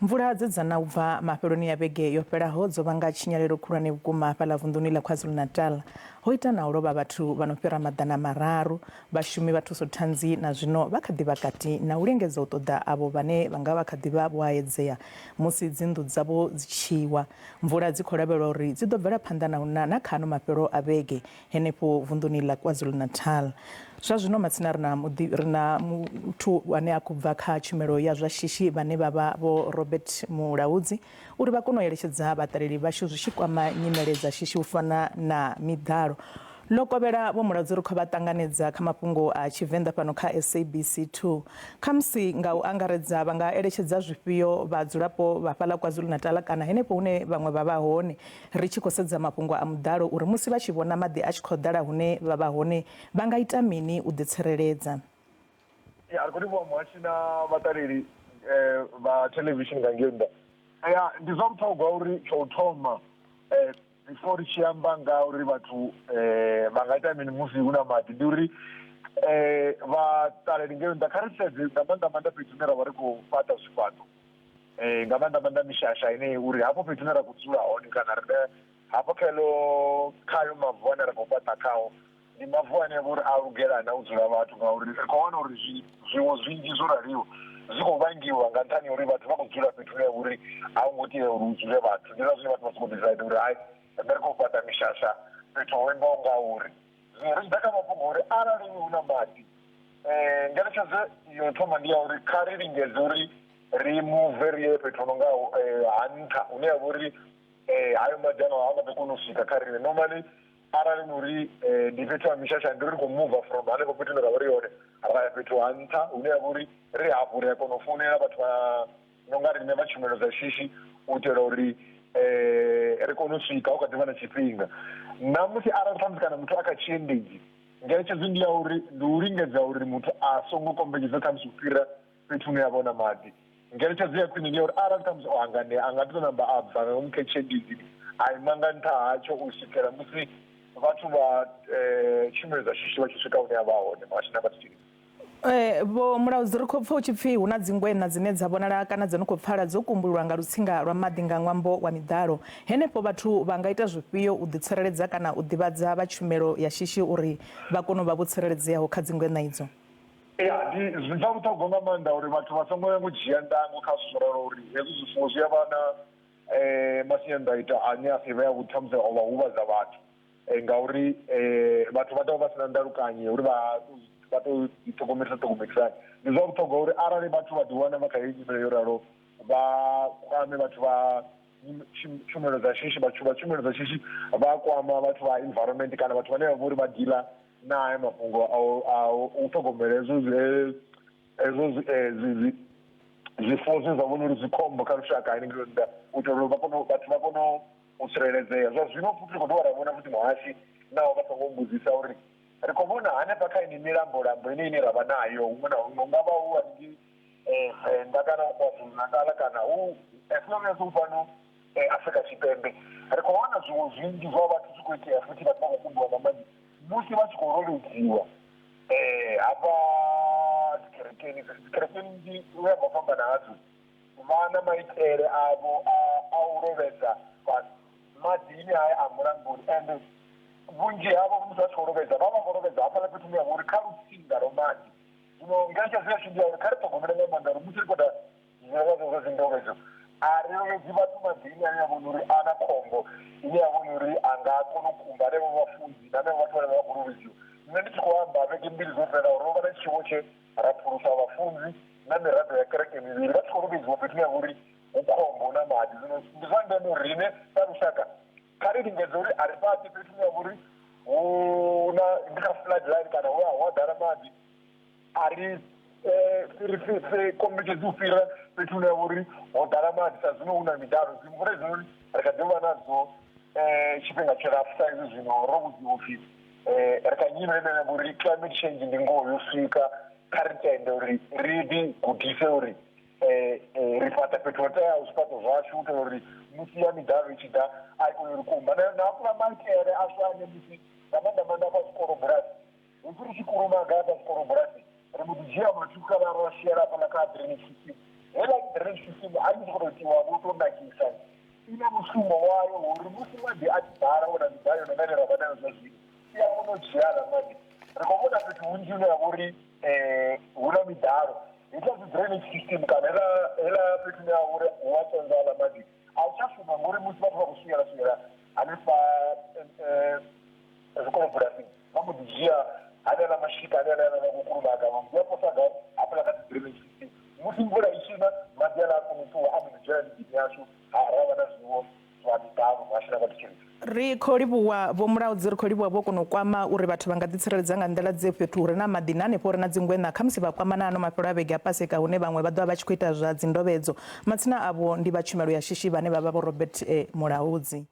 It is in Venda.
Mvula dze dza na u bva mafheloni a vhege yo fhelaho dzo vhanga tshinyalelo khulwane vhukuma hafhaḽa vunḓuni ḽa KwaZulu-Natal. Ho ita na u lovha vhathu vha no fhira 300. Vhashumi vha thusothanzi na zwino vha kha ḓi vha kati na u lingedza u ṱoḓa avho vhane vha nga vha kha ḓi vha vho aedzea musi dzinnḓu dzavho dzi tshi wa. Mvula dzi khou lavhelwa uri dzi ḓo bvela phanḓa na u na na kha ano mafhelo a vhege henefho vunḓuni ḽa KwaZulu-Natal. Zwa zwino matsina ri na ri na muthu ane a khou bva kha tshumelo ya zwa shishi vhane vha vha Vho Robert Mulaudzi uri vha kone u eletshedza vhaṱaleli vhashu zwi tshi kwama nyimele dza shishi u fana na miḓalo. Ḽo kovhela Vho Mulaudzi ri khou vha ṱanganedza kha mafhungo a Tshivenḓa fhano kha SABC 2. Khamusi nga u angaredza vha nga eletshedza zwifhio vhadzulapo vha fhaḽa KwaZulu-Natal kana henefho hune vhaṅwe vha vha hone ri tshi khou sedza mafhungo a muḓalo uri musi vha tshi vhona maḓi a tshi khou ḓala hune vha vha hone vha nga ita mini u ḓitsireledza? Ya, ri khou livhuwa muhashi na vhaṱaleli vha thelevishini nga ngei nnḓa. Ya, ndi zwa vhuṱhogwa uri tsha u thoma before ri tshi amba nga uri vhathu vha nga ita mini musi hu na maḓi ndi uri vhaṱaleli ngei nnḓa kha ri sedze nga maanḓa maanḓa fhethu hune ra vha ri khou fhaṱa zwifhaṱo nga maanḓa maanḓa mishasha ine uri hafho fhethu hune ra khou dzula hone kana riṋe hafho khaelo khayo mavu ane ra khou fhaṱa khao ndi mavu ane avha uri a lugela na u dzula vhathu ngauri ri khou wana uri zwiwo zwinzhi zwo raliho zwi khou vhangiwa nga nṱhani ha uri vhathu vha khou dzula fhethu hune ha vha uri a hu ngo tea uri hu dzule vhathu ndi zwine vhathu vha sokou decide uri hai riṋe ri khou fhaṱa mishasha fhethu ho imaho nga uri. Zwino ri tshi ḓa kha mafhungo uri arali hu na maḓi ngeletshedzo yo thoma ndi ya uri kha ri lingedze uri ri muve ri ye fhethu ho no nga ha nṱha hune ha vha uri hayo maḓi ano ha nga ḓo kona u swika kha riṋe. Normally arali hu uri ndi fhethu ha mishasha ndi ri khou mover from hanefho fhethu hune ra vha ri hone ra ya fhethu ha nṱha hune ha vha uri ri hafho ri a kona u founela vhathu vha no nga riṋe vha tshumelo dza shishi u itela uri ri kone u swika hu kha ḓivha na tshifhinga. Na musi arali ṱhamusi kana muthu a kha tshiendedzi ngeletshedzo ndi ya uri ndi u lingedza uri muthu a songo kombetshedza ṱhamusi u fhira fhethu hune ha vha hu na maḓi. Ngeletshedzo ya khwine ndi ya uri arali ṱhamusi o hanganea a nga ḓi tou namba a bva nga ngomu kha tshiendedzi a ima nga nṱha hatsho u swikela musi vhathu vha tshumelo dza shishi vha tshi swika hune a vha hone muhasho na vhathu. Vho Mulaudzi ri khou pfa hu tshi pfi hu na dzingweṋa dzine dza vhonala kana dzo no khou pfala dzo kumbulwa nga lutsinga lwa maḓi nga ṅwambo wa miḓalo. Henefho vhathu vha nga ita zwifhio u ḓitsireledza kana u ḓivhadza vha tshumelo ya shishi uri vha kone u vha vho tsireledzeaho kha dzingweṋa idzo? Ya, ndi zwa vhuṱhogwa nga maanḓa uri vhathu vha songo nyanga u dzhia ndango kha zwithu zwo raloho uri hezwi zwifuwo zwi a vha na masiandaitwa ane a si vhe avhuḓi ṱhamusi o vha huvhadza vhathu ngauri vhathu vha tea u vha si na ndalukanyo ya uri vha vha tou ṱhogomelisa ṱhogomelisa hani. Ndi zwa vhuṱhogwa uri arali vhathu vha ḓiwana vha kha heyi nyimele yo raloho vha kwame vhathu vha tshumelo dza shishi vhathu vha tshumelo dza shishi vha kwama vhathu vha environment kana vhathu vhane vha vha uri vha dealer na haya mafhungo a u ṱhogomela hezwo hezwo zwifuwo zwine zwa vhona uri zwi khombo kha lushaka hanengei nnḓa u itela uri vha kone vhathu vha kone u tsireledzea. Zwa zwino futhi ri khou dovha ra vhona futhi muhashi naho vha songo mbudzisa uri ri khou vhona hanefha kha ine milambolambo ine ine ra vha nayo huṅwe na huṅwe hungavha hu haningei Venḓa kana hu KwaZulu-Natal kana hu as long as hu fhano Afrika Tshipembe ri khou wana zwiṅwe zwinzhi zwa vhathu zwi khou itea futhi vhathu vha khou kumbiwa nga maḓi musi vha tshi khou lovhedziwa hafha dzikerekeni dzikerekeni nnzhi u ya nga u fhambana hadzo vha na maitele avho a u lovhedza maḓini haya a mulamboni ende vhunzhi havho musi vha tshi khou lovhedza vha vha khou lovhedza hafhaḽa fhethu hune ha vha uri kha lutsinga lwa maḓi. Zwino ngeletshedzo yashu ndi ya uri kha ri ṱhogomele nga maanḓa uri musi ri khou ita zwilelwa zwa dzindovhedzo a ri lovhedzi vhathu maḓini ane a vhona uri a na khombo ine ya vhona uri a nga kona u kumba hanevho vhafunzi na hanevho vhathu vhane vha vha khou lovhedziwa. Nṋe ndi tshi khou amba vhege mbili dzo fhelaho ro vha na tshiwo tshe ra phulusa vhafunzi na miraḓo ya kereke mivhili vha tshi khou lovhedziwa fhethu hune ha vha uri hu khombo hu na maḓi. Zwino ndi zwa ndeme uri riṋe sa lushaka kha ri lingedze uri a ri fhaṱi fhethu hune ha vha uri hu na ndi kha flood line kana hu a ḓala maḓi a ri kombetshedzi u fhira fhethu hune ha vha uri ho ḓala maḓi sa zwino hu na miḓalo dzi mvula hedzinoni ri kha ḓi vha nadzo tshifhinga tshilapfhu sa izwi zwino ro vhudziwa upfhi ri kha nyimele ine ya vha uri climate change ndi ngoho yo swika kha ri tende uri ri ḓi gudise uri ri fhaṱa fhethu ho teaho zwifhaṱo zwashu u itela uri musi ya miḓalo i tshi ḓa a i kone uri kumba na hafhuḽa maitele ashu ane musi nga maanḓa maanḓa afha zwikolobulasi hupfi ri tshi kulumaga hafha zwikolobulasi ri mbo ḓi dzhia mathukhukha ra shela hafhaḽa kha drainage system. Heiḽa drainage system a i sokou tou itiwa vho tou nakisa, i na mushumo wayo uri musi maḓi a tshi ḓala ona miḓalo yo no nga ine ra vha nayo zwa zwino, i a kona u dzhia aḽa maḓi. Ri khou vhona fhethu hunzhi hune ha vha uri hu na miḓalo, hetshiḽa dzi drainage system kana heiḽa heiḽa fhethu hune ha vha uri hu a tswelwa aḽa maḓi a hu tsha shuma ngori musi vhathu vha khou swiela swiela hanefha zwikolo bulasini vha mbo ḓi dzhia haneaḽa mashika haneaḽa ane vha khou kulumaga vha mbo ḓi a posa gai hafhaḽa kha dzi drainage system. Musi mvula i tshi na maḓi aḽa a kona u ṱuwa a mbo ḓi dzhena miḓini yashu ha ra vha na zwiwo zwa miḓalo muhasho na vhathetshelesi. Ri khou livhuwa Vho Mulaudzi, ri khou livhuwa vho kona u kwama uri vhathu vha nga ḓitsireledza nga nḓila dze fhethu hu re na maḓi na hanefho hu re na dzingweṋa khamusi vha kwama na ano mafhelo a vhege a Paseka hune vhaṅwe vha ḓo vha vha tshi khou ita zwa dzindovhedzo. Matsina avho ndi vha tshumelo ya shishi vhane vha vha Vho Robert Mulaudzi.